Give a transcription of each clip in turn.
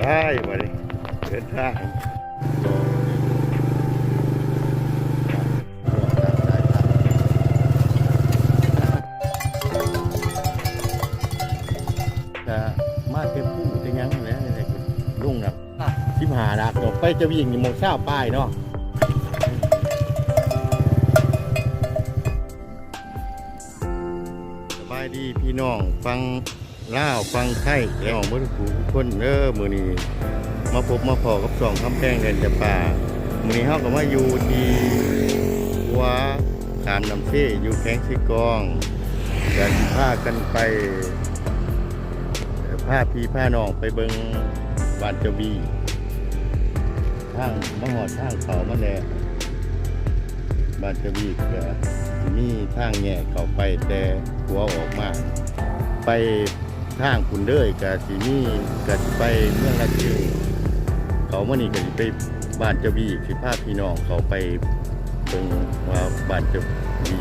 ໄປ ບັດນີ້ເດີນທາງ ກະມາແຕ່ພູແຕ່ຫຍັງແຫຼະ ລົງນະ ສິບຫ້າຫຼັກເນາະ ໄປຈະວຽງນີ້ໝ່ອງຊາວປາຍເນາະ. ສະບາຍດີພີ່ນ້ອງຝັ່ງລາວຝັ່ງໄທ ພີ່ນ້ອງເບິດທຸກຜູ້ທຸກຄົນເດີ. ມື້ນີ້ມາພົບມາພໍ້ກັບຊ່ອງຄຳແພງແດນຈຳປາ. ມື້ນີ້ເຮົາກໍມາຢູ່ທີ່ຂົວຂ້າມນ້ຳເຊ ຢູ່ແຂວງເຊກອງ ກໍຊິພາກັນໄປ ພາພີ່ພານ້ອງໄປເບິ່ງບ້ານເຈົ້າບີ ທາງມາຮອດທາງເຂົ້າມັນແລ້ວ ບ້ານເຈົ້າບີກະຊິມີທາງແຍກເຂົ້າໄປແຕ່ຂົວອອກມາ ໄປທາງພຸ້ນເລີຍກະຊິມີ ກະຊິໄປເມືອງລະຈຶງ ເຂົ້າມານີ້ກະຊິໄປບ້ານເຈົ້າບີ ຊິພາພີ່ນ້ອງເຂົ້າໄປເບິ່ງວ່າບ້ານເຈົ້າບີ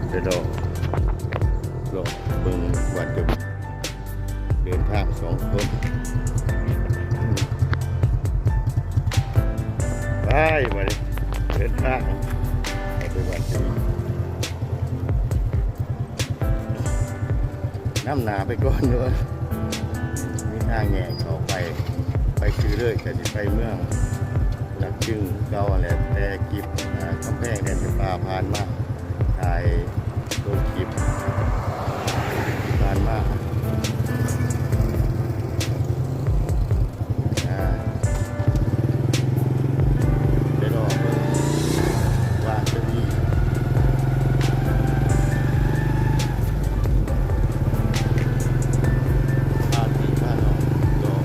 ໄປເລາະ ເລາະເບິ່ງບ້ານເຈົ້າບີ. ເດີນທາງສອງຄົນ ໄປ ບັດນີ້ເດີນທາງເຂົ້າໄປວັດ ນຳໜ້າໄປກ່ອນເດີ ມີທາງແຍກເຂົ້າໄປ ໄປຊື່ເລີຍ ກະຊິໄປເມືອງລະຈຶງຄືເກົ່າຫັ້ນແຫຼະ ແຕ່ຄລິບ ອາ ກຳແພງແດນຈຳປາຜ່ານມາ ຖ່າຍລົງຄລິບທີ່ຜ່ານມາ ອາ ໄປລອງເບິ່ງວ່າຈະມີ ພາພີ່ພານ້ອງ ເລາະ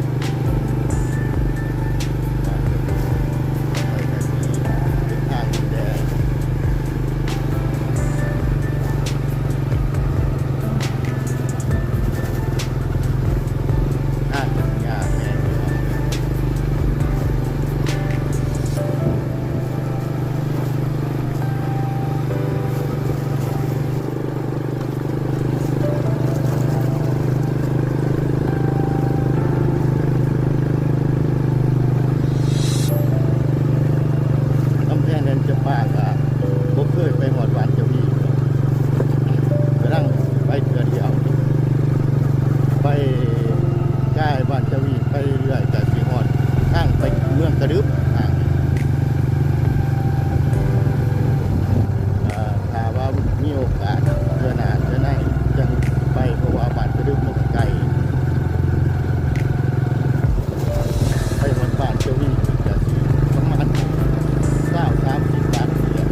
ກຳແພງແດນຈຳປາກະບໍ່ເຄີຍໄປຮອດບ້ານເຈົ້າວີກຳລັງໄປເທື່ອດຽວ ໄປກາຍບ້ານເຈົ້າວີໄປເລື້ອຍກະຊິຮອດທາງໄປເມືອງກະດຶບ ທາງ ຖ້າວ່າມີໂອກາດເທື່ອໜ້າເທື່ອໃນຈັ່ງໄປ ເພາະວ່າບ້ານກະດຶບມັນກະໄກ ໄປຮອດບ້ານເຈົ້າວີກະຊິປະມານຊາວ ສາມສິບບາດນີ້ແຫຼະ.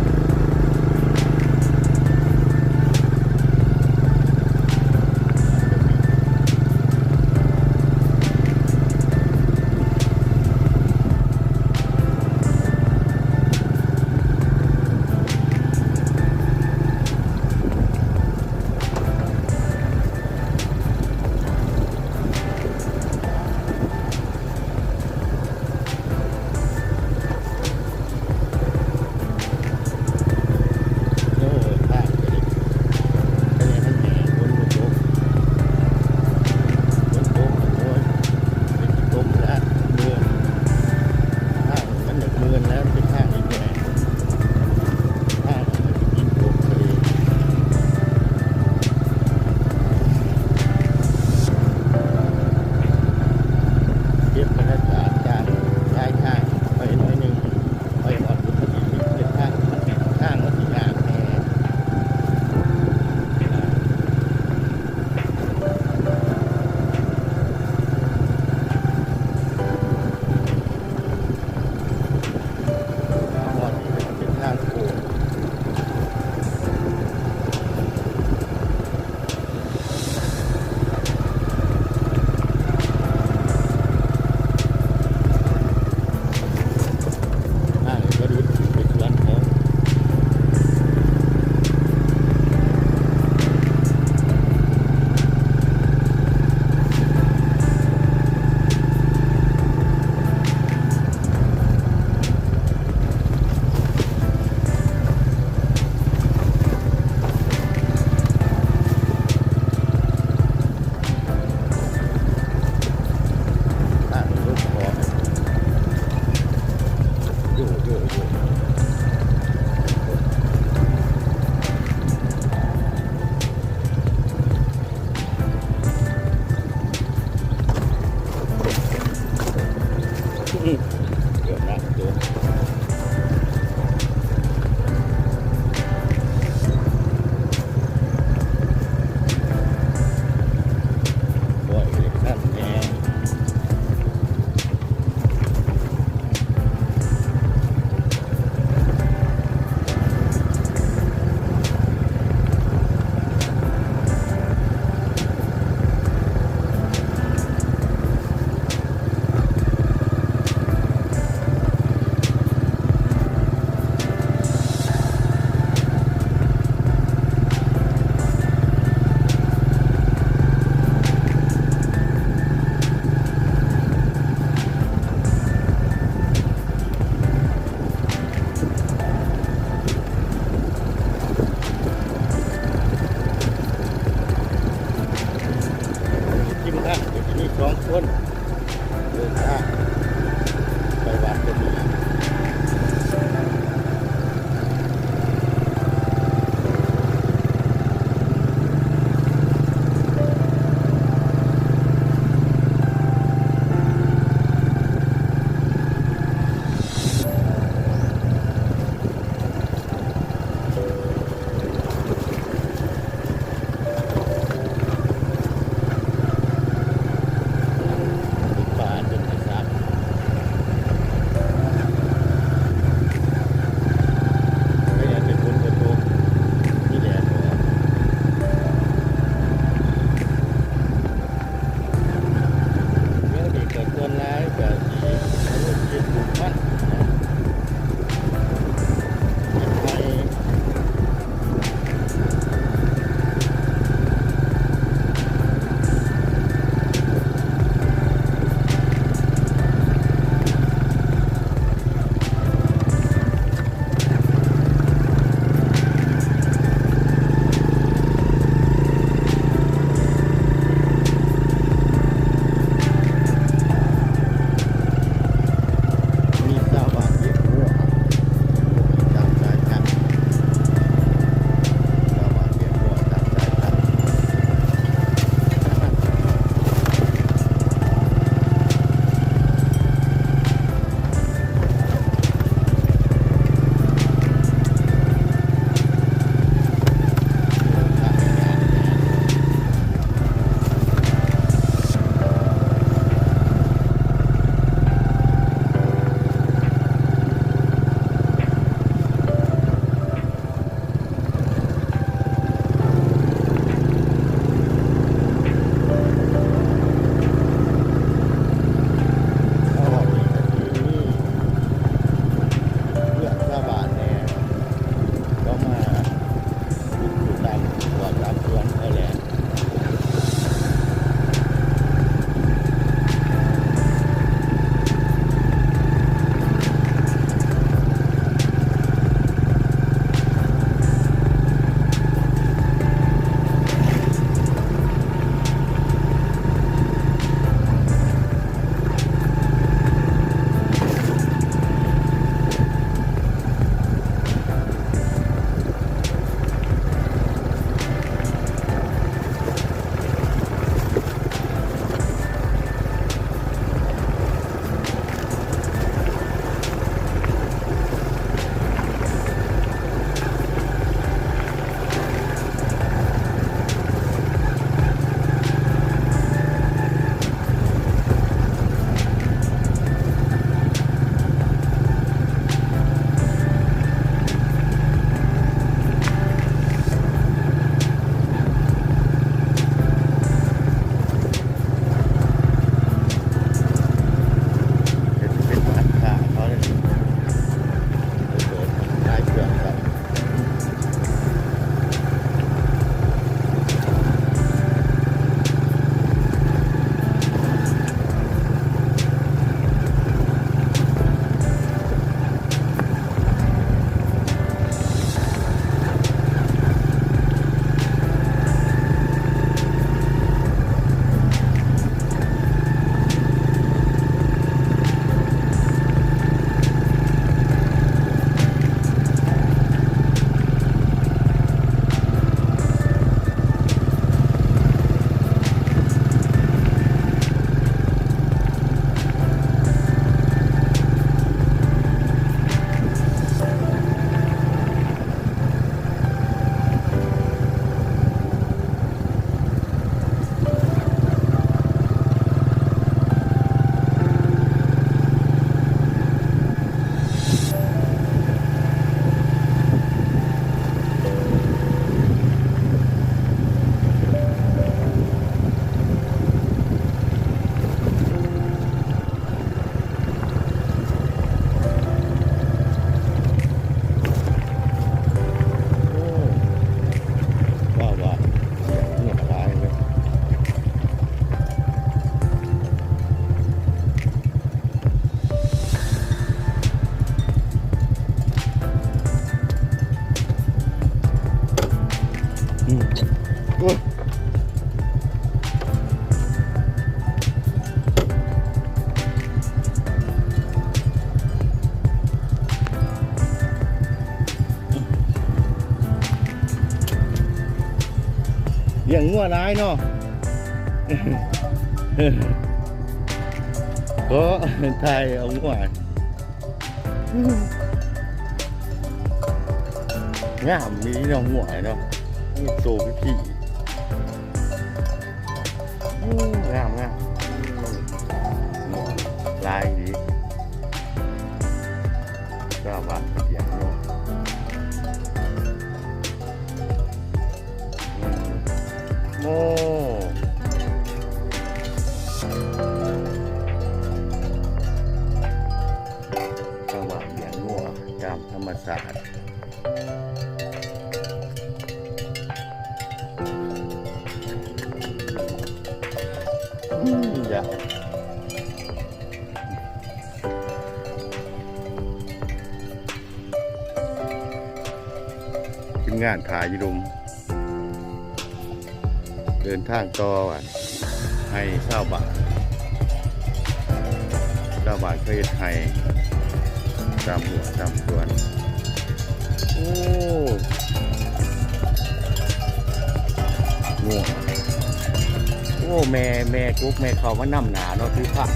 ຄົນເດີນທາງໄປວັດເປັນມະຫາ. ເ งัວຫຼາຍເນາະ ກໍຖ່າຍເອົາງົວ ງາມອີ່ຫຼີເນາະ ງົວເນາະ ມີໂຕເປັນພີ້ ໂອ້ ງາມໆ ງົວຫຼາຍອີ່ຫຼີ ຊາວບ້ານເພິ່ນລ້ຽງງົວ. ໂອ້ ຊາວບ້ານລ້ຽງງົວຕາມທຳມະຊາດ ອືມ ຢ່າ ທີມງານຖ່າຍຢູ່ດົງ ເດີນທາງຕໍ່ ອັນ ໃຫ້ຊາວບ້ານ ຊາວບ້ານເຂົາເຮັດໄຮ່ຕາມຫົວຕາມສວນ ໂອ້ ງົວ ໂອ້ ແມ່ ແມ່ກົກແມ່ເຂົ້າມານຳໜ້າເນາະ ຖືພາຍ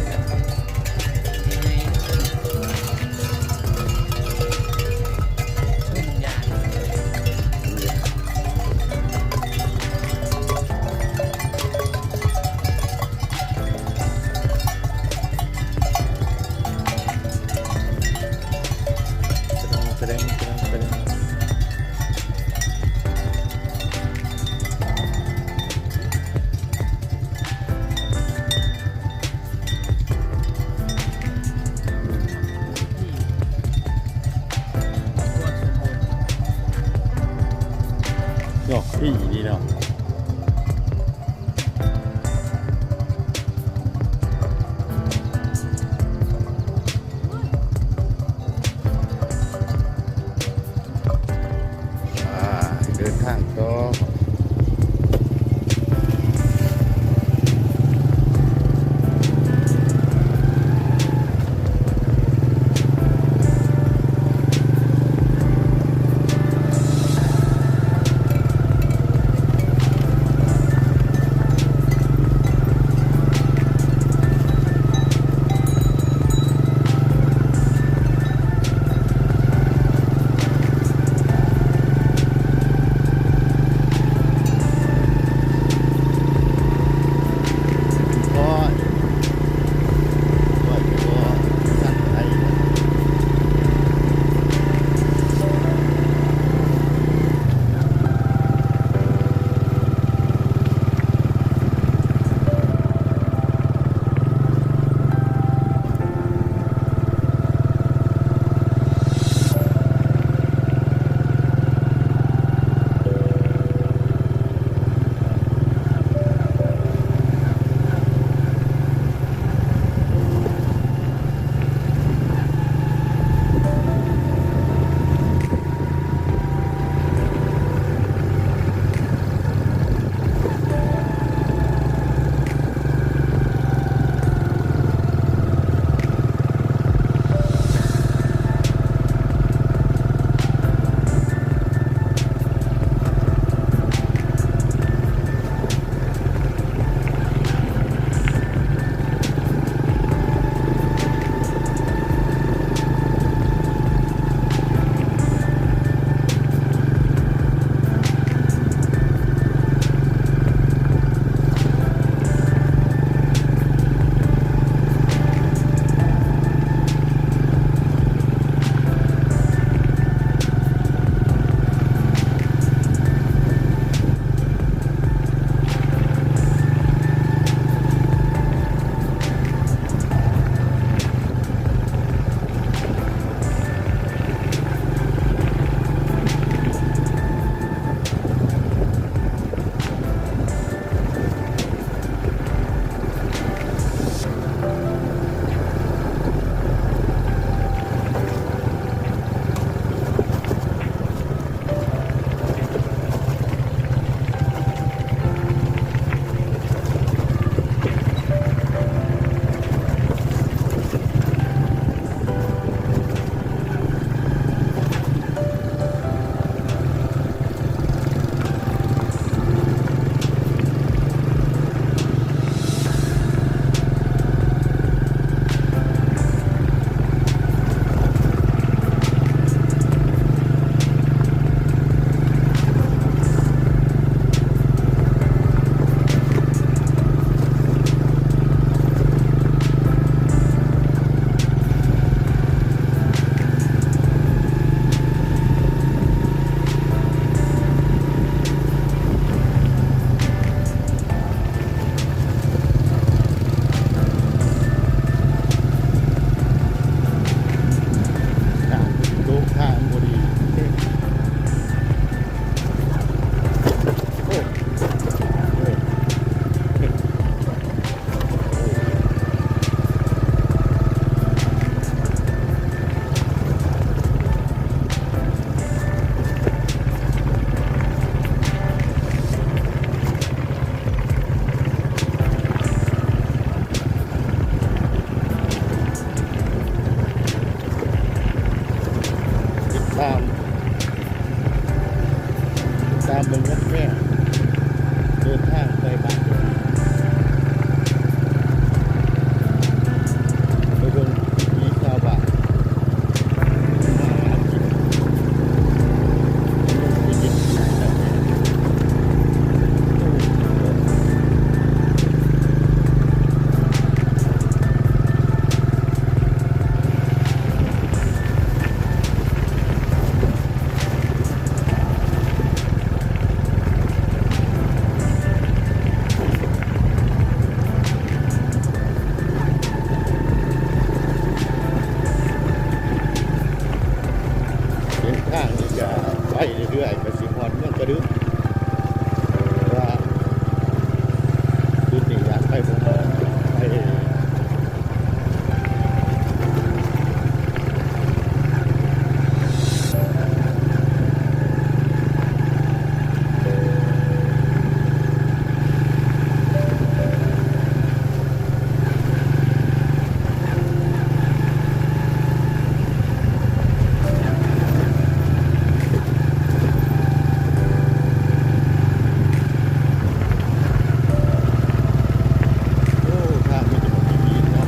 ໄປບໍ່ຮອດ ໄປ. ໂອ້ ທາງມີແຕ່ໝົກຫີນເນາະ.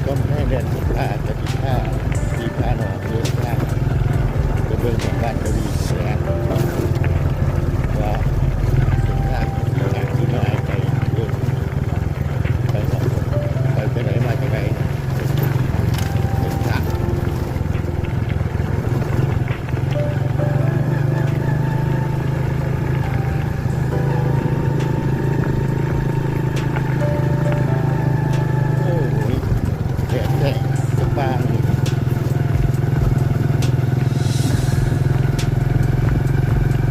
ກຳແພງແດນສົງຂາ ກະຕິພາ ທີ່ພານ້ອງເດີນທາງໄປເບິ່ງສຳບານກະວີແສງ ວ່າເສັ້ນທາງທີ່ຈາກທີ່ມາໄກເດີນ ໄປສອງຄົນ ໄປຈັ່ງໃດມາຈັ່ງໃດ ເສັ້ນທາງ. ໂອ້ຍ ແດດແທ້ ຈະປາງ. ໂ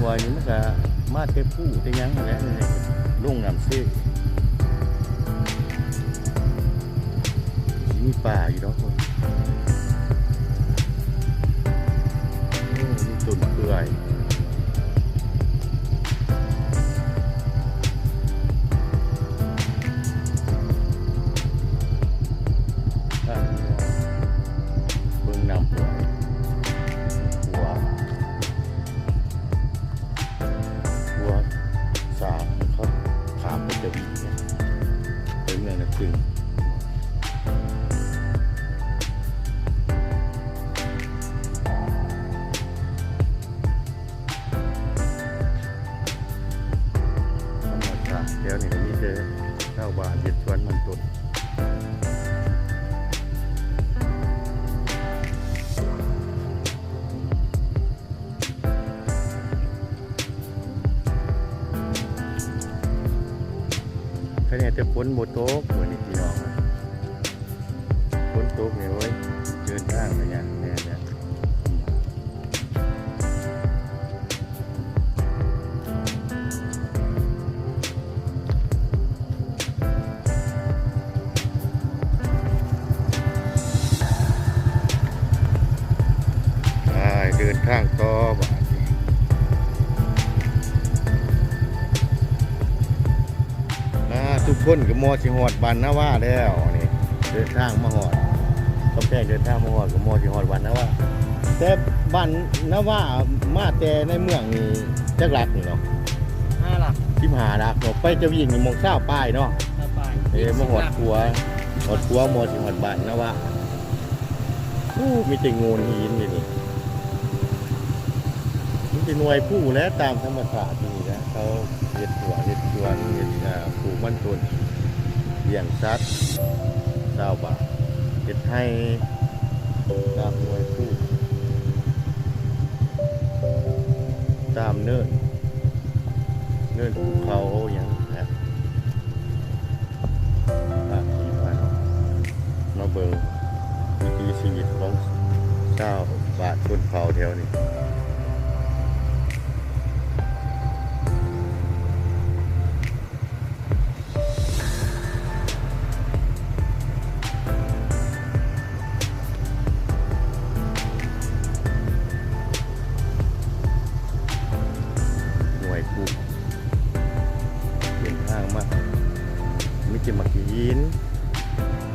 ດອຍນີ້ມັນກະມາແຕ່ພູແຕ່ຫຍັງຫັ້ນແຫຼະ ລົງນ້ຳເຊ ຊິມີປ່າຢູ່ດອກ ໂອ້ ມີຕົ້ນເປື່ອຍ ເບິ່ງນ້ຳຫ້ວຍ ຂົວ ຂົວສາງເຂົາຂ້າມໄປຈະວິກ ໄປເມືອງນາຕຶງ. ທຳມະຊາດແຖວນີ້ກະມີແຕ່ຊາວບ້ານເຮັດສວນມັນຕົ້ນ. ຄະແນນແຕ່ຝົນບໍ່ຕົກມື້ນີ້ພີ່ນ້ອງ ຝົນຕົກນີ້ ໂອ້ຍ ເດີນທາງກະຍາກແນ່ແຫຼະ. ໄປເດີນທາງຕໍ່ບາດນີ້ ອ່າ ທຸກຄົນກະມໍຊິຮອດບ້ານນາວາແລ້ວນີ້ ເດີນທາງມາຮອດ ກຳແພງເດີນທາງມາຮອດ ກະມໍຊິຮອດບ້ານນາວາ ແຕ່ບ້ານນາວາມາແຕ່ໃນເມືອງນີ້ຈັກຫຼັກນີ້ເນາະ? ຫ້າຫຼັກ ສິບຫ້າຫຼັກເນາະ ໄປຈະວິກນີ້ໝ່ອງຊາວປາຍເນາະ ຊາວປາຍ ເອີ ມາຮອດຂົວ ຮອດຂົວມໍຊິຮອດບ້ານນາວາ. ໂອ້ ມີແຕ່ໂງ່ນຫີນຢູ່ນີ້ ມີແຕ່ໜ່ວຍພູແຫຼະ ຕາມທຳມະຊາດຢູ່ນີ້ແຫຼະ ເຂົາເຮັດຮົ້ວເຮັດສວນ ເຮັດ ອ່າ ປູກມັນຕົ້ນ ລ້ຽງສັດ ຊາວບ້ານເຮັດໄຮ່ ຕາມໜ່ວຍພູ ຕາມເນີນ ເນີນພູເຂົາຫຍັງແຫຼະ. ພາພີ່ນ້ອງມາເບິ່ງວິຖີຊີວິດຂອງຊາວບ້ານຊົນເຜົ່າແຖວນີ້ ໜ່ວຍປູກ ເດີນທາງມາ ມີແຕ່ໝາກຫີນ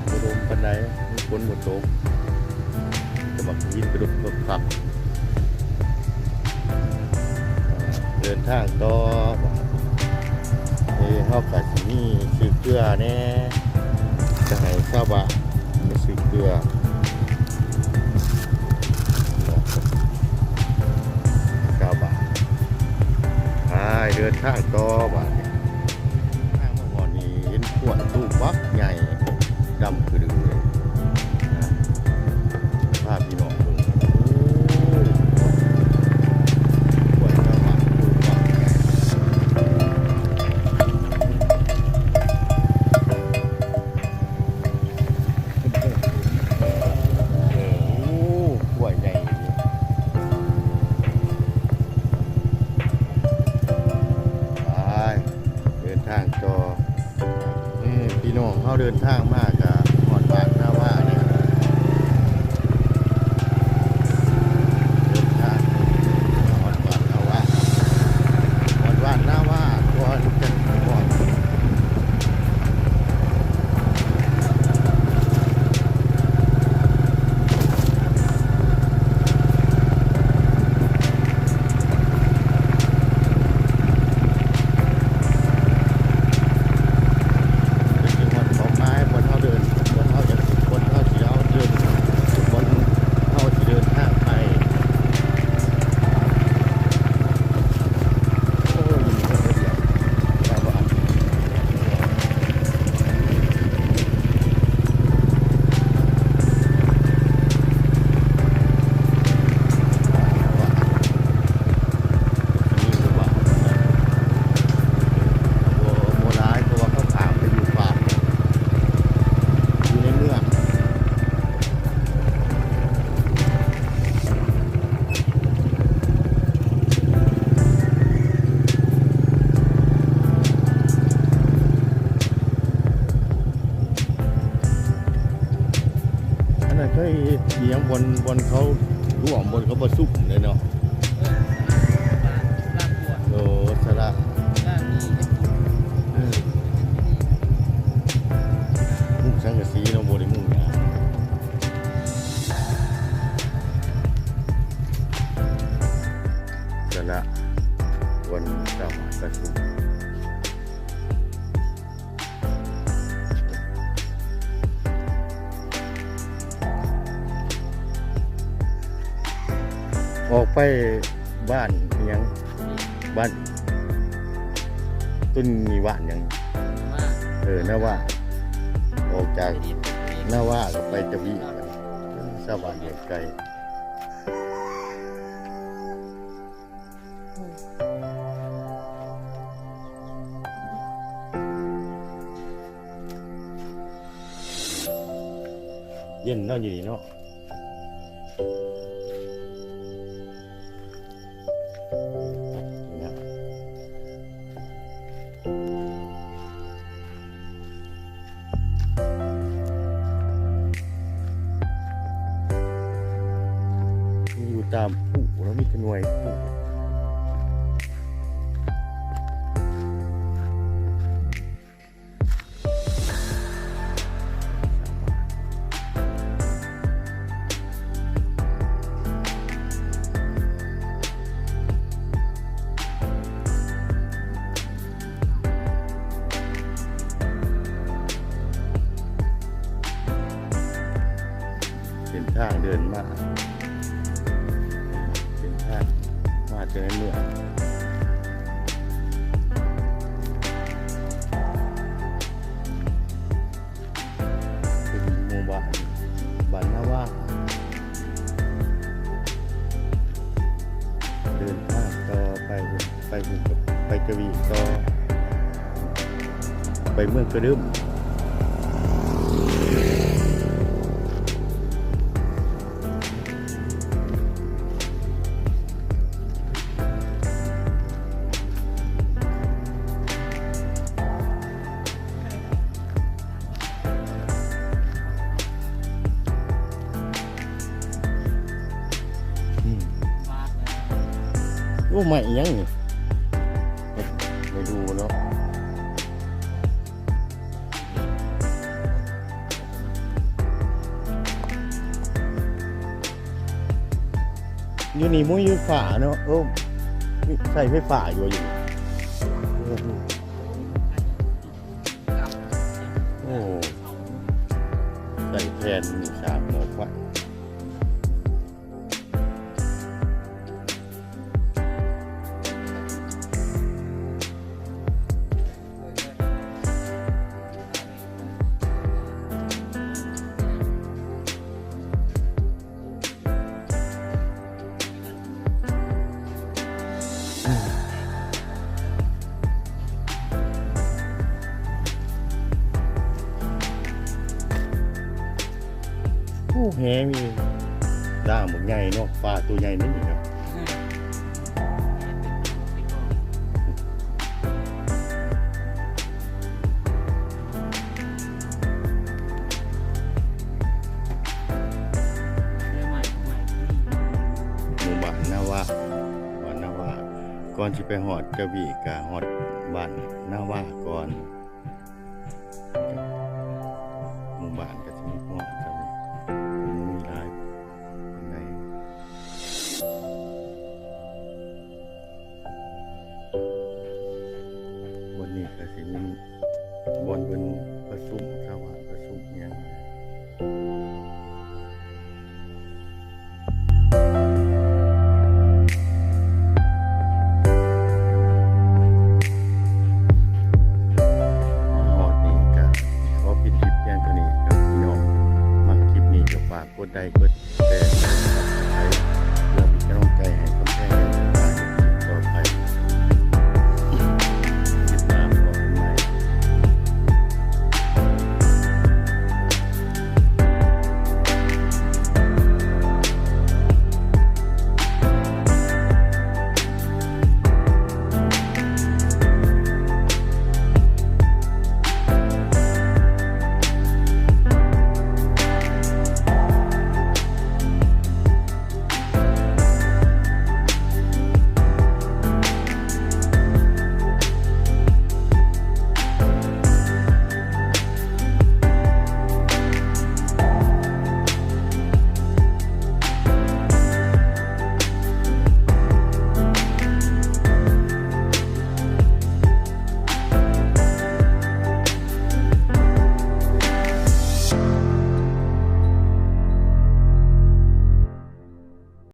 ບໍ່ດົມປານໃດ ມັນຝົນບໍ່ຕົກ ມີແຕ່ໝາກຫີນກະດົກຄັກ. ເດີນທາງຕໍ່ ເອີ ເຮົາກະຊິມີຊື້ເກືອແດ່ ຈະໃຫ້ຊາວບ້ານໄປຊື້ເກືອ ຊາວບ້ານ ໄປເດີນທາງຕໍ່ບາດນີ້ ທາງມາຮອດນີ້ເຫັນກ້ວຍຕູກບັກໃຫຍ່ ດຳຂະດືເລີຍ ພາພີ່ນ້ອງເບິ່ງ ໂອ້ ກ້ວຍ ກ້ວຍລະໝາກຕູກບັກໃຫຍ່. ເອີ ໂອ້ ກ້ວຍໃຫຍ່ ໄປ ເດີນທາງຕໍ່ ເອີ ພີ່ນ້ອງເຮົາເດີນທາງມາກະຮອດບ້ານນາວາແລ້ວ ເດີນທາງຮອດບ້ານນາວາ ຮອດບ້ານນາວາກ່ອນຈັ່ງຮອດ ຈະຮອດເປົ້າໝາຍບ່ອນເຮົາເດີ ບ່ອນ ບ່ອນເຂົາຮ່ວມ ບ່ອນເຂົາປະຊຸມເດ້ເນາະ. ເອີ ສະຫຼະ ໂອ້ ສະຫຼະ ສະຫຼະມີ ເອີ ມຸງສັງກະສີເນາະ ບໍ່ໄດ້ມຸງຫຍ້າ. ສະຫຼະ ບ່ອນສາມາດປະຊຸມ. ອອກໄປບ້ານອີ່ຫຍັງ? ບ້ານ ຕົ້ນນີ້ບ້ານຫຍັງ? ເອີ ນາວາ. ອອກຈາກນາວາກໍໄປຕະວີ ຊາວບ້ານເມືອງໄກ. ເຢັນເນາະ ຢູ່ນີ້ເນາະ. ຢູ່ຕາມພູເນາະ ມີແຕ່ໜ່ວຍພູ. ເສັ້ນທາງເດີນມາ ເສັ້ນທາງມາຈາກໃນເມືອງ. ເປັນໝູ່ບ້ານ ບ້ານນາວາ ເດີນທາງຕໍ່ໄປ ໄປພຸ້ນ ໄປກະວີຕໍ່ ໄປເມືອງກະດຶມ. ອືມ ໂອ້ ໄມ້ອີ່ຫຍັງນີ້? ໄມ້ດູ່ເນາະ. ຢູ່ນີ້ບໍ່ມີໄຟຟ້າເນາະ. ເອີ ໃຊ້ໄຟຟ້າຢູ່ ຢູ່ນີ້. ໂອ້ ໃຊ້ແຜ່ນສາກໝໍ້ໄຟ. ໂອ້ ແຫມີດ່າງບັກໃຫຍ່ເນາະ ປາໂຕໃຫຍ່ເດ້ນີ້ເນາະ. ໝູ່ບ້ານນາວາ ບ້ານນາວາ ກ່ອນຊິໄປຮອດຈະວີກະຮອດບ້ານນາວາກ່ອນ. ໝູ່ບ້ານກະຊິມີຮອດ